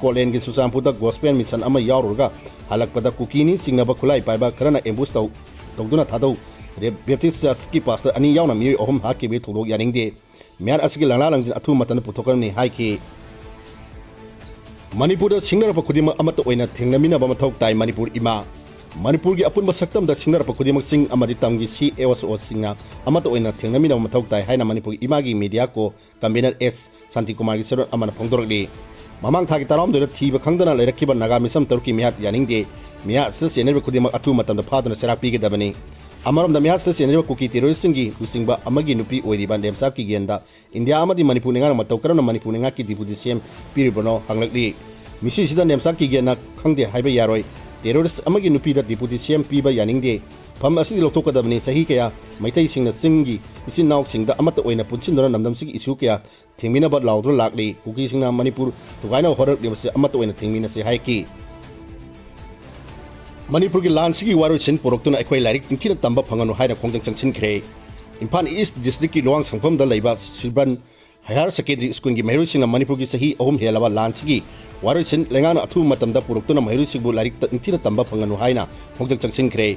ꯀꯣꯠꯂꯦꯟꯒꯤ ꯆꯨꯔꯆꯥꯟꯄꯨꯔꯗ ꯒꯣꯁꯄꯦꯜ ꯃꯤꯁꯟ ꯑꯃ ꯌꯥꯎꯔꯨꯔꯒ ꯍꯜꯂꯛꯄꯗ ꯀꯨꯀꯤꯅꯤ ꯆꯤꯡꯅꯕ ꯈꯨꯠꯂꯥꯏ ꯄꯥꯏꯕ ꯈꯔꯅ ꯑꯦꯝꯕꯨꯁ ꯇꯧ-, ꯇꯧꯗꯨꯅ ꯊꯥꯗꯧ ꯔꯦ-, ꯕꯦꯞꯇꯤꯁ ꯆꯔꯆꯀꯤ ꯄꯥꯁꯇꯔ ꯑꯅꯤ ꯌꯥꯎꯅ ꯃꯤꯑꯣꯏ ꯑꯍꯨꯝ ꯍꯥꯠꯈꯤꯕꯒꯤ ꯊꯧꯗꯣꯛ ꯌꯥꯅꯤꯡꯗꯦ꯫ ꯃꯤꯍꯥꯠ ꯑꯁꯤꯒꯤ ꯂꯪꯂꯥ ꯂꯪꯖꯤꯟ ꯑꯊꯨꯕ ꯃꯇꯝꯗ ꯄꯨꯊꯣꯛꯀꯅꯤ ꯍꯥꯏꯈꯤ꯫ ꯃꯅꯤꯄꯨꯔꯗ ꯁꯤꯡꯅꯔꯛꯄ ꯈꯨꯗꯤꯡꯃꯛ ꯑꯃꯠꯇ ꯑꯣꯏꯅ ꯊꯦꯡꯅꯃꯤꯟꯅꯕ ꯃꯊꯧ ꯇꯥꯏ, ꯃꯅꯤꯄꯨꯔ ꯏꯃꯥ꯫ ꯃꯅꯤꯄꯨꯔꯒꯤ ꯑꯄꯨꯟꯕ ꯁꯛꯇꯝꯗ ꯁꯤꯡꯅꯔꯛꯄ ꯈꯨꯗꯤꯡꯃꯛ ꯆꯤꯡ ꯑꯃꯗꯤ ꯇꯝꯒꯤ ꯁꯤ ꯑꯦꯁ ꯑꯣꯁꯤꯡꯅ ꯑꯃꯠꯇ ꯑꯣꯏꯅ ꯊꯦꯡꯅꯃꯤꯟꯅꯕ ꯃꯊꯧ ꯇꯥꯏ ꯍꯥꯏꯅ ꯃꯅꯤꯄꯨꯔꯒꯤ ꯏꯃꯥꯒꯤ ꯃꯤꯗꯤꯌꯥ ꯀꯣ ꯀꯟꯚꯦꯅꯔ ꯑꯦꯁ ꯁꯥꯟꯇꯤꯀꯨꯃꯥꯔꯒꯤ ꯆꯦꯔꯣꯜ ꯑꯃꯅ ꯐꯣꯡꯗꯣꯔꯛꯂꯤ꯫ ꯃꯃꯥꯡ ꯊꯥꯒꯤ ꯇꯔꯥꯍꯨꯝꯗꯣꯏꯗ ꯊꯤꯕ ꯈꯪꯗꯅ ꯂꯩꯔꯛꯈꯤꯕ ꯅꯥꯒꯥ ꯃꯤꯁꯝ ꯇꯔꯨꯛꯀꯤ ꯃꯤꯍꯥꯠ ꯌꯥꯅꯤꯡꯗꯦ꯫ ꯃꯤꯍꯥꯠ ꯑꯁꯤꯗ ꯆꯦꯟꯅꯔꯤꯕ ꯈꯨꯗꯤꯡꯃꯛ ꯑꯊꯨꯕ ꯃꯇꯝꯗ ꯐꯥꯗꯨꯅ ꯆꯩꯔꯥꯛ ꯄꯤꯒꯗꯕꯅꯤ꯫ ꯑꯃꯔꯣꯝꯗ ꯃꯤꯍꯥꯠ ꯑꯁꯤꯗ ꯆꯦꯟꯅꯔꯤꯕ ꯀꯨꯀꯤ ꯇꯦꯔꯣꯔꯤꯁꯁꯤꯡꯒꯤ ꯂꯨꯆꯤꯡꯕ ꯑꯃꯒꯤ ꯅꯨꯄꯤ ꯑꯣꯏꯔꯤꯕ ꯅꯦꯝꯆꯥ ꯀꯤꯒꯦꯟꯗ ꯏꯟꯗꯤꯌꯥ ꯑꯃꯗꯤ ꯃꯅꯤꯄꯨꯔ ꯂꯩꯉꯥꯛꯅ ꯃꯇꯧ ꯀꯔꯝꯅ ꯃꯅꯤꯄꯨꯔ ꯂꯩꯉꯥꯛꯀꯤ ꯗꯤꯄꯨꯇꯤ ꯁꯤ ꯑꯦꯝ ꯄꯤꯔꯤꯕꯅꯣ ꯍꯪꯂꯛꯂꯤ꯫ ꯃꯤꯁꯤꯁꯤꯗ ꯅꯦꯝꯆꯥ ꯀꯤꯒꯦꯟꯅ ꯈꯪꯗꯦ ꯍꯥꯏꯕ ꯌꯥꯔꯣꯏ꯫ ꯇꯦꯔꯣꯔꯤꯁ ꯑꯃꯒꯤ ꯅꯨꯄꯤꯗ ꯗꯤꯄꯨꯇꯤ ꯁꯤ ꯑꯦꯝ ꯄꯤꯕ ꯌꯥꯅꯤꯡꯗꯦ꯫ ꯐꯝ ꯑꯁꯤꯗꯤ ꯂꯧꯊꯣꯛꯀꯗꯕꯅꯤ꯫ ꯆꯍꯤ ꯀꯌꯥ ꯃꯩꯇꯩꯁꯤꯡꯅ ꯆꯤꯡꯒꯤ ꯏꯆꯤꯟ ꯏꯅꯥꯎꯁꯤꯡꯗ ꯑꯃꯠꯇ ꯑꯣꯏꯅ ꯄꯨꯟꯁꯤꯟꯗꯨꯅ ꯂꯝꯗꯝꯁꯤꯒꯤ ꯏꯁꯨ ꯀꯌꯥ ꯊꯦꯡꯃꯤꯟꯅꯕ ꯂꯥꯎꯗꯨꯅ ꯂꯥꯛꯂꯤ꯫ ꯀꯨꯀꯤꯁꯤꯡꯅ ꯃꯅꯤꯄꯨꯔ ꯊꯨꯒꯥꯏꯅꯕ ꯍꯣꯠꯅꯔꯛꯂꯤꯕꯁꯤ ꯑꯃꯠꯇ ꯑꯣꯏꯅ ꯊꯦꯡꯃꯤꯟꯅꯁꯤ ꯍꯥꯏꯈꯤ꯫ ꯃꯅꯤꯄꯨꯔꯒꯤ ꯂꯥꯟꯁꯤꯒꯤ ꯋꯥꯔꯣꯏꯁꯤꯟ ꯄꯨꯔꯛꯇꯨꯅ ꯑꯩꯈꯣꯏ ꯂꯥꯏꯔꯤꯛ ꯅꯤꯡꯊꯤꯅ ꯇꯝꯕ ꯐꯪꯒꯅꯨ ꯍꯥꯏꯅ ꯈꯣꯡꯖꯪ ꯆꯪꯁꯤꯟꯈ꯭ꯔꯦ꯫ ꯏꯝꯐꯥꯜ ꯏꯁ ꯗꯤꯁꯇ꯭ꯔꯤꯛꯀꯤ ꯂꯨꯋꯥꯡ ꯁꯪꯐꯝꯗ ꯂꯩꯕ ꯁꯤꯜꯕꯟ ꯍꯥꯌꯔ ꯁꯦꯀꯦꯟꯗꯔꯤ ꯁ꯭ꯀꯨꯜꯒꯤ ꯃꯍꯩꯔꯣꯏꯁꯤꯡꯅ ꯃꯅꯤꯄꯨꯔꯒꯤ ꯆꯍꯤ ꯑꯍꯨꯝ ꯍꯦꯜꯂꯕ ꯂꯥꯟꯁꯤꯒꯤ ꯋꯥꯔꯣꯏꯁꯤꯟ ꯂꯩꯉꯥꯛꯅ ꯑꯊꯨꯕ ꯃꯇꯝꯗ ꯄꯨꯔꯛꯇꯨꯅ ꯃꯍꯩꯔꯣꯏꯁꯤꯡꯕꯨ ꯂꯥꯏꯔꯤꯛ ꯅꯤꯡꯊꯤꯅ ꯇꯝꯕ ꯐꯪꯒꯅꯨ ꯍꯥꯏꯅ ꯈꯣꯡꯖꯪ ꯆꯪꯁꯤꯟꯈ꯭ꯔꯦ꯫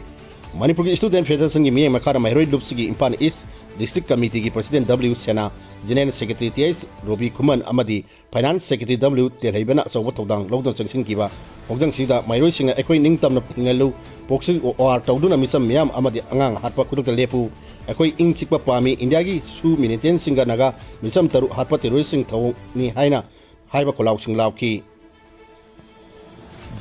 ꯃꯅꯤꯄꯨꯔꯒꯤ ꯁ꯭ꯇꯨꯗꯦꯟꯠ ꯐꯦꯗꯔꯦꯁꯟꯒꯤ ꯃꯤꯠꯌꯦꯡ ꯃꯈꯥꯗ ꯃꯍꯩꯔꯣꯏ ꯂꯨꯞꯁꯤꯒꯤ ꯏꯝꯐꯥꯜ ꯏꯁ ꯗꯤꯁꯇ꯭ꯔꯤꯛ ꯀꯃꯤꯇꯤꯒꯤ ꯄ꯭ꯔꯁꯤꯗꯦꯟꯠ ꯗꯕ꯭ꯂꯤꯎ ꯁꯦꯅꯥ, general secretary T H Robi ꯈꯨꯃꯟ ꯑꯃꯗꯤ ꯐꯥꯏꯅꯥꯟꯁ ꯁꯦꯀ꯭ꯔꯦꯇꯔꯤ ꯗꯕ꯭ꯂꯤꯎ ꯇꯦꯜꯍꯩꯕꯅ ꯑꯆꯧꯕ ꯊꯧꯗꯥꯡ ꯂꯧꯗꯨꯅ ꯆꯪꯁꯤꯟꯈꯤꯕ ꯈꯣꯡꯖꯪꯁꯤꯗ ꯃꯍꯩꯔꯣꯏꯁꯤꯡꯅ ꯑꯩꯈꯣꯏ ꯅꯤꯡꯇꯝꯅ ꯍꯤꯡꯍꯜꯂꯨ, ꯄ꯭ꯔꯣꯛꯁꯤ ꯋꯥꯔ ꯇꯧꯗꯨꯅ ꯃꯤꯆꯝ ꯃꯤꯌꯥꯝ ꯑꯃꯗꯤ ꯑꯉꯥꯡ ꯍꯥꯠꯄ ꯈꯨꯗꯛꯇ ꯂꯦꯞꯄꯨ, ꯑꯩꯈꯣꯏ ꯏꯪ ꯆꯤꯛꯄ ꯄꯥꯝꯃꯤ, ꯏꯟꯗꯤꯌꯥꯒꯤ ꯁꯨ ꯃꯤꯂꯤꯇꯦꯟꯁꯤꯡꯒ ꯅꯥꯒꯥ ꯃꯤꯆꯝ ꯇꯔꯨꯛ ꯍꯥꯠꯄ ꯇꯦꯔꯣꯔꯤꯁꯁꯤꯡ ꯊꯧꯑꯣꯡꯅꯤ ꯍꯥꯏꯅ ꯍꯥꯏꯕ ꯈꯣꯜꯂꯥꯎꯁꯤꯡ ꯂꯥꯎꯈꯤ꯫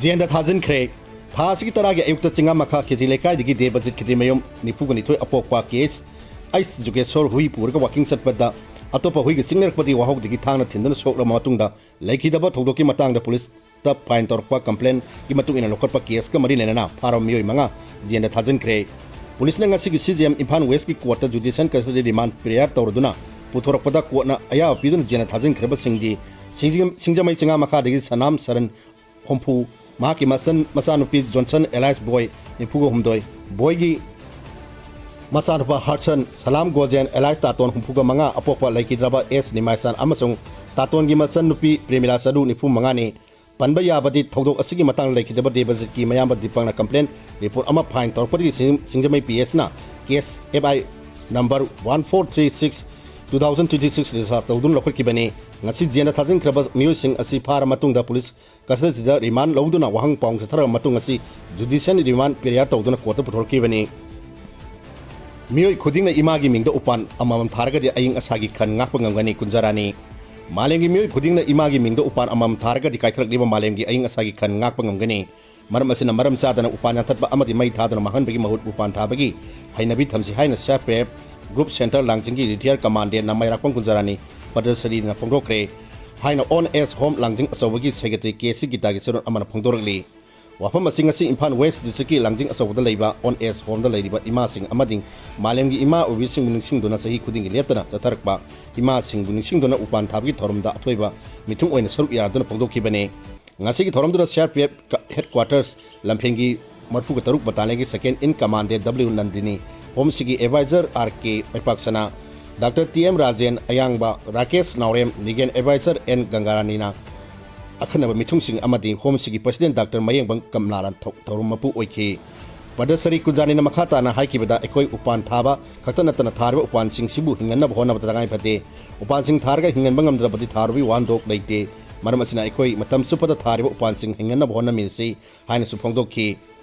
ꯖꯦꯜꯗ ꯊꯥꯖꯤꯟꯈ꯭ꯔꯦ꯫ ꯊꯥ ꯑꯁꯤꯒꯤ ꯇꯔꯥꯒꯤ ꯑꯌꯨꯛꯇ ꯆꯤꯡꯉꯥ ꯃꯈꯥ ꯈꯦꯇ꯭ꯔꯤ ꯂꯩꯀꯥꯏꯗꯒꯤ ꯗꯦꯕꯖꯤꯠ ꯈꯦꯇ꯭ꯔꯤꯃꯌꯨꯝ ꯅꯤꯐꯨꯒ ꯅꯤꯊꯣꯏ ꯑꯄꯣꯛꯄ ꯀꯦ ꯑꯩꯁ ꯑꯩꯁ ꯖꯨꯒꯦꯁꯣꯔ ꯍꯨꯏ ꯄꯨꯔꯒ ꯋꯥꯀꯤꯡ ꯆꯠꯄꯗ ꯑꯇꯣꯞꯄ ꯍꯨꯏꯒ ꯆꯤꯡꯅꯔꯛꯄꯗꯒꯤ ꯋꯥꯍꯧꯗꯒꯤ ꯊꯥꯡꯅ ꯊꯤꯟꯗꯨꯅ ꯁꯣꯛꯂꯕ ꯃꯇꯨꯡꯗ ꯂꯩꯈꯤꯗꯕ ꯊꯧꯗꯣꯛꯀꯤ ꯃꯇꯥꯡꯗ ꯄꯨꯂꯤꯁꯇ ꯐꯥꯏꯟ ꯇꯧꯔꯛꯄ ꯀꯝꯄ꯭ꯂꯦꯟꯒꯤ ꯃꯇꯨꯡ ꯏꯟꯅ ꯂꯧꯈꯠꯄ ꯀꯦꯁꯀ ꯃꯔꯤ ꯂꯩꯅꯅ ꯐꯥꯔꯕ ꯃꯤꯑꯣꯏ ꯃꯉꯥ ꯖꯦꯜꯗ ꯊꯥꯖꯤꯟꯈ꯭ꯔꯦ꯫ ꯄꯨꯂꯤꯁꯅ ꯉꯁꯤꯒꯤ ꯁꯤ ꯖꯤ ꯑꯦꯝ ꯏꯝꯐꯥꯜ ꯋꯦꯁꯀꯤ ꯀꯣꯔꯠꯇ ꯖꯨꯗꯤꯁꯤꯌꯦꯜ ꯀꯁꯇꯗꯤ ꯔꯤꯃꯥꯟ ꯄꯤꯔꯤꯌꯥꯔ ꯇꯧꯔꯗꯨꯅ ꯄꯨꯊꯣꯔꯛꯄꯗ ꯀꯣꯔꯠꯅ ꯑꯌꯥꯕ ꯄꯤꯗꯨꯅ ꯖꯦꯜꯗ ꯊꯥꯖꯤꯟꯈ꯭ꯔꯕꯁꯤꯡꯗꯤ ꯁꯤꯡꯖ-, ꯁꯤꯡꯖꯃꯩ ꯆꯤꯡꯉꯥ ꯃꯈꯥꯗꯒꯤ ꯁꯅꯥꯝ ꯁꯔꯟ ꯍꯨꯝꯐꯨ, ꯃꯍꯥꯛꯀꯤ ꯃꯆꯟ-, ꯃꯆꯥꯅꯨꯄꯤ ꯖꯣꯟꯁꯟ ꯑꯦꯂꯥꯏꯁ ꯕꯣꯏ ꯅꯤꯐꯨꯒ ꯍꯨꯝꯗꯣꯏ, ꯕꯣꯏꯒꯤ ꯃꯆꯥꯅꯨꯄꯥ ꯍꯥꯔꯠꯁꯟ, ꯁꯂꯥꯝ ꯒꯣꯖꯦꯟ ꯑꯦꯂꯥꯏꯁ ꯇꯥꯇꯣꯟ ꯍꯨꯝꯐꯨꯒ ꯃꯉꯥ, ꯑꯄꯣꯛꯄ ꯂꯩꯈꯤꯗ꯭ꯔꯕ ꯑꯦꯁ ꯅꯤꯃꯥꯏꯆꯥꯟ ꯑꯃꯁꯨꯡ ꯇꯥꯇꯣꯟꯒꯤ ꯃꯆꯟꯅꯨꯄꯤ ꯄ꯭ꯔꯦꯃꯤꯂꯥ ꯆꯅꯨ ꯅꯤꯐꯨ ꯃꯉꯥꯅꯤ꯫ ꯄꯟꯕ ꯌꯥꯕꯗꯤ ꯊꯧꯗꯣꯛ ꯑꯁꯤꯒꯤ ꯃꯇꯥꯡꯗ ꯂꯩꯈꯤꯗꯕ ꯗꯦꯕꯖꯤꯠꯀꯤ ꯃꯌꯥꯝꯕ ꯗꯤꯄꯛꯅ ꯀꯝꯄ꯭ꯂꯦꯟ ꯔꯤꯄꯣꯔꯠ ꯑꯃ ꯐꯥꯏꯟ ꯇꯧꯔꯛꯄꯗꯒꯤ ꯁꯤꯡ-, ꯁꯤꯡꯖꯃꯩ ꯄꯤ ꯑꯦꯁꯅ case F I number one four three six two thousand twenty six register ꯇꯧꯗꯨꯅ ꯂꯧꯈꯠꯈꯤꯕꯅꯤ꯫ ꯉꯁꯤ ꯖꯦꯜꯗ ꯊꯥꯖꯤꯟꯈ꯭ꯔꯕ ꯃꯤꯑꯣꯏꯁꯤꯡ ꯑꯁꯤ ꯐꯥꯔ ꯃꯇꯨꯡꯗ ꯄꯨꯂꯤꯁ ꯀꯁꯇꯗꯤꯗ ꯔꯤꯃꯥꯟ ꯂꯧꯗꯨꯅ ꯋꯥꯍꯪ ꯄꯥꯎ ꯆꯠꯊꯔꯕ ꯃꯇꯨꯡ ꯑꯁꯤ ꯖꯨꯗꯤꯁꯤꯌꯦꯜ ꯔꯤꯃꯥꯟ ꯄꯤꯔꯤꯌꯥꯔ ꯇꯧꯗꯨꯅ ꯀꯣꯔꯠꯇ ꯄꯨꯊꯣꯔꯛꯈꯤꯕꯅꯤ꯫ ꯃꯤꯑꯣꯏ ꯈꯨꯗꯤꯡꯅ ꯏꯃꯥꯒꯤ ꯃꯤꯡꯗ ꯎꯄꯥꯟ ꯑꯃꯃꯝ ꯊꯥꯔꯒꯗꯤ ꯑꯏꯪ ꯑꯁꯥꯒꯤ ꯈꯟ ꯉꯥꯛꯄ ꯉꯝꯒꯅꯤ꯫ ꯀꯨꯟꯖꯔꯥꯅꯤ꯫ ꯃꯥꯂꯦꯝꯒꯤ ꯃꯤꯑꯣꯏ ꯈꯨꯗꯤꯡꯅ ꯏꯃꯥꯒꯤ ꯃꯤꯡꯗ ꯎꯄꯥꯟ ꯑꯃꯃꯝ ꯊꯥꯔꯒꯗꯤ ꯀꯥꯏꯊꯔꯛꯂꯤꯕ ꯃꯥꯂꯦꯝꯒꯤ ꯑꯏꯪ ꯑꯁꯥꯒꯤ ꯈꯟ ꯉꯥꯛꯄ ꯉꯝꯒꯅꯤ꯫ ꯃꯔꯝ ꯑꯁꯤꯅ ꯃꯔꯝ ꯆꯥꯗꯅ ꯎꯄꯥꯟ ꯌꯥꯟꯊꯠꯄ ꯑꯃꯗꯤ ꯃꯩ ꯊꯥꯗꯨꯅ ꯃꯥꯡꯍꯟꯕꯒꯤ ꯃꯍꯨꯠ ꯎꯄꯥꯟ ꯊꯥꯕꯒꯤ ꯍꯩꯅꯕꯤ ꯊꯝꯁꯤ ꯍꯥꯏꯅ C R P F group centre ꯂꯥꯡꯖꯤꯡꯒꯤ ꯔꯤꯇꯤꯌꯔ ꯀꯃꯥꯟꯗꯦꯟꯅ ꯃꯩꯔꯥꯛꯄꯝ ꯀꯨꯟꯖꯔꯥꯅꯤ ꯄꯗꯁꯔꯤꯅ ꯐꯣꯡꯗꯣꯛꯈ꯭ꯔꯦ ꯍꯥꯏꯅ ꯑꯣꯟ ꯑꯦꯁ ꯍꯣꯝ ꯂꯥꯡꯖꯤꯡ ꯑꯆꯧꯕꯒꯤ ꯁꯦꯀ꯭ꯔꯦꯇꯔꯤ ꯀꯦ ꯁꯤ ꯒꯤꯇꯥꯒꯤ ꯆꯦꯔꯣꯜ ꯑꯃꯅ ꯐꯣꯡꯗꯣꯔꯛꯂꯤ꯫ ꯋꯥꯐꯝ ꯑꯁꯤ ꯉꯁꯤ ꯏꯝꯐꯥꯜ ꯋꯦꯁ ꯗꯤꯁꯇ꯭ꯔꯤꯛꯀꯤ ꯂꯥꯡꯖꯤꯡ ꯑꯆꯧꯕꯗ ꯂꯩꯕ ꯑꯣꯟ ꯑꯦꯁ ꯍꯣꯝꯗ ꯂꯩꯔꯤꯕ ꯏꯃꯥꯁꯤꯡ ꯑꯃꯗꯤ ꯃꯥꯂꯦꯝꯒꯤ ꯏꯃꯥ ꯑꯣꯏꯕꯤꯁꯤꯡꯕꯨ ꯅꯤꯡꯁꯤꯡꯗꯨꯅ ꯆꯍꯤ ꯈꯨꯗꯤꯡꯒꯤ ꯂꯦꯞꯇꯅ ꯆꯠꯊꯔꯛꯄ ꯏꯃꯥꯁꯤꯡꯕꯨ ꯅꯤꯡꯁꯤꯡꯗꯨꯅ ꯎꯄꯥꯟ ꯊꯥꯕꯒꯤ ꯊꯧꯔꯝꯗ ꯑꯊꯣꯏꯕ ꯃꯤꯊꯨꯡ ꯑꯣꯏꯅ ꯁꯔꯨꯛ ꯌꯥꯗꯨꯅ ꯐꯣꯡꯗꯣꯛꯈꯤꯕꯅꯤ꯫ ꯉꯁꯤꯒꯤ ꯊꯧꯔꯝꯗꯨꯗ ꯁꯤ ꯑꯥꯔ ꯄꯤ ꯑꯦꯐ ꯀ-, ꯍꯦꯗꯀ꯭ꯋꯥꯇꯔꯁ ꯂꯝꯐꯦꯟꯒꯤ ꯃꯔꯤꯐꯨꯒ ꯇꯔꯨꯛ ꯕꯇꯥꯂꯤꯌꯟꯒꯤ ꯁꯦꯀꯦꯟ ꯏꯟ ꯀꯃꯥꯟꯗꯦꯟ ꯗꯕ꯭ꯂꯤꯎ ꯅꯟꯗꯤꯅꯤ, ꯍꯣꯝꯁꯤꯒꯤ ꯑꯦꯗꯚꯥꯏꯖꯔ ꯑꯥꯔ ꯀꯦ ꯃꯩꯄꯥꯛꯁꯅꯥ, ꯗꯥꯛꯇꯔ ꯇꯤ ꯑꯦꯝ ꯔꯥꯖꯦꯟ, ꯑꯌꯥꯡꯕ Rakesh Naorem, legal adviser N ꯒꯪꯒꯥꯔꯥꯅꯤꯅ ꯑꯈꯟꯅꯕ ꯃꯤꯊꯨꯡꯁꯤꯡ ꯑꯃꯗꯤ ꯍꯣꯝꯁꯤꯒꯤ ꯄ꯭ꯔꯁꯤꯗꯦꯟ ꯗꯥꯛꯇꯔ ꯃꯌꯦꯡꯕꯝ ꯀꯝꯂꯥꯅ ꯊꯧ-, ꯊꯧꯔꯝ ꯃꯄꯨ ꯑꯣꯏꯈꯤ꯫ ꯄꯗꯁꯔꯤ ꯀꯨꯟꯖꯥꯅꯤꯅ ꯃꯈꯥ ꯇꯥꯅ ꯍꯥꯏꯈꯤꯕꯗ, ꯑꯩꯈꯣꯏ ꯎꯄꯥꯟ ꯊꯥꯕ ꯈꯛꯇ ꯅꯠꯇꯅ ꯊꯥꯔꯤꯕ ꯎꯄꯥꯟꯁꯤꯡꯁꯤꯕꯨ ꯍꯤꯡꯍꯟꯅꯕ ꯍꯣꯠꯅꯕꯗ ꯇꯉꯥꯏ ꯐꯗꯦ꯫ ꯎꯄꯥꯟꯁꯤꯡ ꯊꯥꯔꯒ ꯍꯤꯡꯍꯟꯕ ꯉꯝꯗ꯭ꯔꯕꯗꯤ ꯊꯥꯔꯨꯕꯒꯤ ꯋꯥꯍꯟꯊꯣꯛ ꯂꯩꯇꯦ꯫ ꯃꯔꯝ ꯑꯁꯤꯅ ꯑꯩꯈꯣꯏ ꯃꯇꯝ ꯆꯨꯞꯄꯗ ꯊꯥꯔꯤꯕ ꯎꯄꯥꯟꯁꯤꯡ ꯍꯤꯡꯍꯟꯅꯕ ꯍꯣꯠꯅꯃꯤꯟꯅꯁꯤ ꯍꯥꯏꯅꯁꯨ ꯐꯣꯡꯗꯣꯛꯈꯤ꯫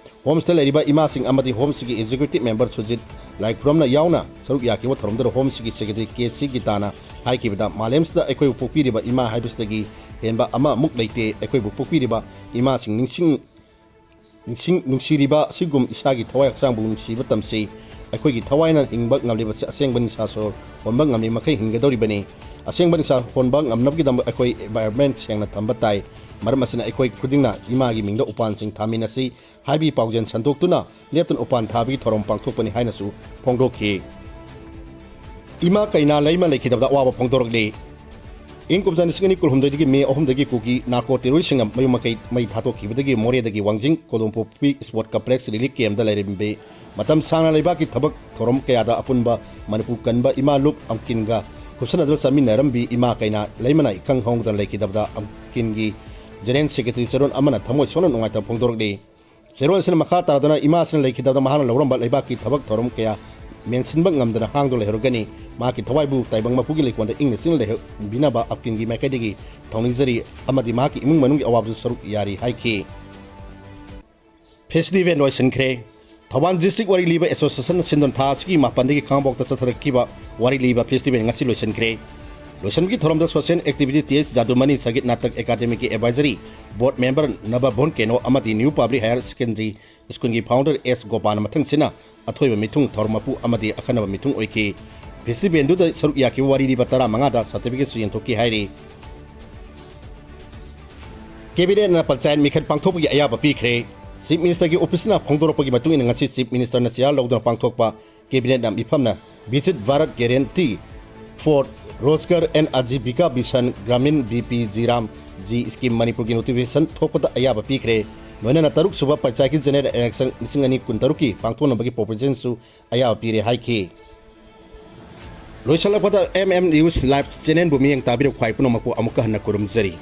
ꯍꯣꯝꯁꯇ ꯂꯩꯔꯤꯕ ꯏꯃꯥꯁꯤꯡ ꯑꯃꯗꯤ ꯍꯣꯝꯁꯤꯒꯤ ꯑꯦꯛꯖꯤꯀ꯭ꯌꯨꯇꯤꯚ ꯃꯦꯝꯕꯔ ꯁꯨꯖꯤꯠ ꯂꯥꯏꯈꯨꯔꯝꯅ ꯌꯥꯎꯅ ꯁꯔꯨꯛ ꯌꯥꯈꯤꯕ ꯊꯧꯔꯝꯗꯨꯗ ꯍꯣꯝꯁꯤꯒꯤ ꯁꯦꯀ꯭ꯔꯦꯇꯔꯤ ꯀꯦ ꯁꯤ ꯒꯤꯇꯥꯅ ꯍꯥꯏꯈꯤꯕꯗ, ꯃꯥꯂꯦꯝꯁꯤꯗ ꯑꯩꯈꯣꯏꯕꯨ ꯄꯣꯛꯄꯤꯔꯤꯕ ꯏꯃꯥ ꯍꯥꯏꯕꯁꯤꯗꯒꯤ ꯍꯦꯟꯕ ꯑꯃꯃꯨꯛ ꯂꯩꯇꯦ꯫ ꯑꯩꯈꯣꯏꯕꯨ ꯄꯣꯛꯄꯤꯔꯤꯕ ꯏꯃꯥꯁꯤꯡ ꯅꯤꯡꯁꯤꯡ ꯅꯤꯡꯁꯤꯡ ꯅꯨꯡꯁꯤꯔꯤꯕ ꯑꯁꯤꯒꯨꯝ ꯏꯁꯥꯒꯤ ꯊꯋꯥꯏ ꯍꯛꯆꯥꯡꯕꯨ ꯅꯨꯡꯁꯤꯕ ꯇꯝꯁꯤ꯫ ꯑꯩꯈꯣꯏꯒꯤ ꯊꯋꯥꯏꯅ ꯍꯤꯡꯕ ꯉꯝꯂꯤꯕꯁꯤ ꯑꯁꯦꯡꯕ ꯅꯤꯁꯥ ꯁꯣꯔ ꯍꯣꯟꯕ ꯉꯝꯂꯤ ꯃꯈꯩ ꯍꯤꯡꯒꯗꯧꯔꯤꯕꯅꯤ꯫ ꯑꯁꯦꯡꯕ ꯅꯤꯁꯥ ꯍꯣꯟꯕ ꯉꯝꯅꯕꯒꯤꯗꯃꯛ ꯑꯩꯈꯣꯏ environment ꯁꯦꯡꯅ ꯊꯝꯕ ꯇꯥꯏ꯫ ꯃꯔꯝ ꯑꯁꯤꯅ ꯑꯩꯈꯣꯏ ꯈꯨꯗꯤꯡꯅ ꯏꯃꯥꯒꯤ ꯃꯤꯡꯗ ꯎꯄꯥꯟꯁꯤꯡ ꯊꯥꯃꯤꯟꯅꯁꯤ ꯍꯥꯏꯕꯒꯤ ꯄꯥꯎꯖꯦꯜ ꯁꯟꯗꯣꯛꯇꯨꯅ ꯂꯦꯞꯇꯅ ꯎꯄꯥꯟ ꯊꯥꯕꯒꯤ ꯊꯧꯔꯝ ꯄꯥꯡꯊꯣꯛꯄꯅꯤ ꯍꯥꯏꯅꯁꯨ ꯐꯣꯡꯗꯣꯛꯈꯤ꯫ ꯏꯃꯥ ꯀꯩꯅꯥ ꯂꯩꯃ ꯂꯩꯈꯤꯗꯕꯗ ꯑꯋꯥꯕ ꯐꯣꯡꯗꯣꯔꯛꯂꯤ꯫ ꯏꯪ ꯀꯨꯝꯖꯥ ꯂꯤꯁꯤꯡ ꯑꯅꯤ ꯀꯨꯟꯍꯨꯝꯗꯣꯏꯗꯒꯤ ꯃꯦ ꯑꯍꯨꯝꯗꯒꯤ ꯀꯨꯀꯤ ꯅꯥꯔꯀꯣ ꯇꯦꯔꯣꯔꯤꯁꯁꯤꯡꯅ ꯃꯌꯨꯝ ꯃꯀꯩ ꯃꯩ ꯊꯥꯗꯣꯛꯈꯤꯕꯗꯒꯤ ꯃꯣꯔꯦꯗꯒꯤ ꯋꯥꯡꯖꯤꯡ ꯀꯣꯗꯣꯝꯄꯣꯛꯄꯤ ꯁ꯭ꯄꯣꯔꯠ ꯀꯝꯄ꯭ꯂꯦꯛꯁ ꯔꯤꯂꯤꯐ ꯀꯦꯝꯞꯇ ꯂꯩꯔꯝꯃꯤ꯫ ꯃꯇꯝ ꯁꯥꯡꯅ ꯂꯩꯕꯥꯛꯀꯤ ꯊꯕꯛ ꯊꯧꯔꯝ ꯀꯌꯥꯗ ꯑꯄꯨꯟꯕ ꯃꯅꯤꯄꯨꯔ ꯀꯟꯕ ꯏꯃꯥ ꯂꯨꯞ ꯑꯝꯀꯤꯟꯒ ꯈꯨꯠꯁꯝꯅꯗꯨꯅ ꯆꯠꯃꯤꯟꯅꯔꯝꯕꯤ ꯏꯃꯥ ꯀꯩꯅꯥ ꯂꯩꯃꯅ ꯏꯈꯪ ꯈꯪꯍꯧꯗꯅ ꯂꯩꯈꯤꯗꯕꯗ ꯑꯝꯀꯤꯟꯒꯤ ꯖꯦꯅꯔꯦꯜ ꯁꯦꯀ꯭ꯔꯦꯇꯔꯤ ꯆꯦꯔꯣꯟ ꯑꯃꯅ ꯊꯃꯣꯏ ꯁꯣꯛꯅ ꯅꯨꯡꯉꯥꯏꯇꯕ ꯐꯣꯡꯗꯣꯔꯛꯂꯤ꯫ ꯆꯦꯔꯣꯜ ꯑꯁꯤꯅ ꯃꯈꯥ ꯇꯥꯔꯗꯨꯅ ꯏꯃꯥꯁꯤꯅ ꯂꯩꯈꯤꯗꯕꯗ ꯃꯍꯥꯛꯅ ꯂꯧꯔꯝꯕ ꯂꯩꯕꯥꯛꯀꯤ ꯊꯕꯛ ꯊꯧꯔꯝ ꯀꯌꯥ ꯃꯦꯟꯁꯤꯟꯕ ꯉꯝꯗꯅ ꯍꯥꯡꯗꯨꯅ ꯂꯩꯍꯧꯔꯒꯅꯤ꯫ ꯃꯍꯥꯛꯀꯤ ꯊꯋꯥꯏꯕꯨ ꯇꯥꯏꯕꯪ ꯃꯄꯨꯒꯤ ꯂꯩꯀꯣꯜꯗ ꯏꯪꯅ ꯆꯤꯛꯅ ꯂꯩꯍꯟꯕꯤꯅꯕ ꯑꯞꯀꯤꯟꯒꯤ ꯃꯥꯏꯀꯩꯗꯒꯤ ꯊꯧꯅꯤꯖꯔꯤ ꯑꯃꯗꯤ ꯃꯍꯥꯛꯀꯤ ꯏꯃꯨꯡ ꯃꯅꯨꯡꯒꯤ ꯑꯋꯥꯕꯗ ꯁꯔꯨꯛ ꯌꯥꯔꯤ ꯍꯥꯏꯈꯤ꯫ ꯐꯦꯁꯇꯤꯚꯦꯜ ꯂꯣꯏꯁꯤꯟꯈ꯭ꯔꯦ꯫ ꯊꯧꯕꯥꯜ ꯗꯤꯁꯇ꯭ꯔꯤꯛ ꯋꯥꯔꯤ ꯂꯤꯕ ꯑꯦꯁꯣꯁꯤꯌꯦꯁꯟꯅ ꯁꯤꯟꯗꯨꯅ ꯊꯥ ꯑꯁꯤꯒꯤ ꯃꯥꯄꯟꯗꯒꯤ ꯈꯥꯡꯉꯕꯣꯛꯇ ꯆꯠꯊꯔꯛꯈꯤꯕ ꯋꯥꯔꯤ ꯂꯤꯕ ꯐꯦꯁꯇꯤꯚꯦꯜ ꯉꯁꯤ ꯂꯣꯏꯁꯤꯟꯈ꯭ꯔꯦ꯫ ꯂꯣꯏꯁꯤꯟꯕꯒꯤ ꯊꯧꯔꯝꯗ social activist ꯖꯥꯗꯨꯃꯅꯤ Sangeet Natak ꯑꯦꯀꯥꯗꯦꯃꯤꯒꯤ advisory ꯕꯣꯔꯗ ꯃꯦꯝꯕꯔ ꯅꯕ ꯚꯣꯟꯀꯦꯅꯣ ꯑꯃꯗꯤ ꯅ꯭ꯌꯨ ꯄꯕ꯭ꯂꯤꯛ ꯍꯥꯌꯔ ꯁꯦꯀꯦꯟꯗꯔꯤ ꯁ꯭ꯀꯨꯜꯒꯤ ꯐꯥꯎꯟꯗꯔ ꯑꯦꯁ ꯒꯣꯄꯥꯜꯅ ꯃꯊꯪꯁꯤꯅ ꯑꯊꯣꯏꯕ ꯃꯤꯊꯨꯡ, ꯊꯧꯔꯝ ꯃꯄꯨ ꯑꯃꯗꯤ ꯑꯈꯟꯅꯕ ꯃꯤꯊꯨꯡ ꯑꯣꯏꯈꯤ꯫ ꯐꯦꯁꯇꯤꯚꯦꯜꯗꯨꯗ ꯁꯔꯨꯛ ꯌꯥꯈꯤꯕ ꯋꯥꯔꯤ ꯂꯤꯕ ꯇꯔꯥꯃꯉꯥꯗ ꯁꯥꯔꯇꯤꯐꯤꯀꯦꯠꯁꯨ ꯌꯦꯟꯊꯣꯛꯈꯤ ꯍꯥꯏꯔꯤ꯫ ꯀꯦꯕꯤꯅꯦꯠꯅ ꯄꯟꯆꯥꯌꯠ ꯃꯤꯈꯜ ꯄꯥꯡꯊꯣꯛꯄꯒꯤ ꯑꯌꯥꯕ ꯄꯤꯈ꯭ꯔꯦ꯫ ꯆꯤꯐ ꯃꯤꯅꯤꯁꯇꯔꯒꯤ ꯑꯣꯐꯤꯁꯅ ꯐꯣꯡꯗꯣꯔꯛꯄꯒꯤ ꯃꯇꯨꯡ ꯏꯟꯅ ꯉꯁꯤ ꯆꯤꯐ ꯃꯤꯅꯤꯁꯇꯔꯅ ꯆꯤꯌꯥꯔ ꯂꯧꯗꯨꯅ ꯄꯥꯡꯊꯣꯛꯄ ꯀꯦꯕꯤꯅꯦꯠꯅ ꯃꯤꯐꯝꯅ Viksit Bharat guarantee for Rozgar and Ajeevika mission Gramin V B G RAM G scheme ꯃꯅꯤꯄꯨꯔꯒꯤ ꯅꯣꯇꯤꯐꯤꯀꯦꯁꯟ ꯊꯣꯛꯄꯗ ꯑꯌꯥꯕ ꯄꯤꯈ꯭ꯔꯦ꯫ ꯂꯣꯏꯅꯅ ꯇꯔꯨꯛ ꯁꯨꯕ ꯄꯟꯆꯥꯌꯠꯀꯤ ꯖꯦꯅꯔꯦꯜ ꯏꯂꯦꯛꯁꯟ ꯂꯤꯁꯤꯡ ꯑꯅꯤ ꯀꯨꯟꯇꯔꯨꯛꯀꯤ ꯄꯥꯡꯊꯣꯛꯅꯕꯒꯤ ꯄ꯭ꯔꯣꯄꯣꯖꯦꯜꯁꯨ ꯑꯌꯥꯕ ꯄꯤꯔꯦ ꯍꯥꯏꯈꯤ꯫ ꯂꯣꯏꯁꯤꯜꯂꯛꯄꯗ ꯑꯦꯝ ꯑꯦꯝ ꯅ꯭ꯌꯨꯁ ꯂꯥꯏꯚ ꯆꯦꯅꯦꯜꯕꯨ ꯃꯤꯠꯌꯦꯡ ꯇꯥꯕꯤꯔꯤꯕ ꯈ꯭ꯋꯥꯏ ꯄꯨꯝꯅꯃꯛꯄꯨ ꯑꯃꯨꯛꯀ ꯍꯟꯅ ꯈꯨꯔꯨꯝꯖꯔꯤ꯫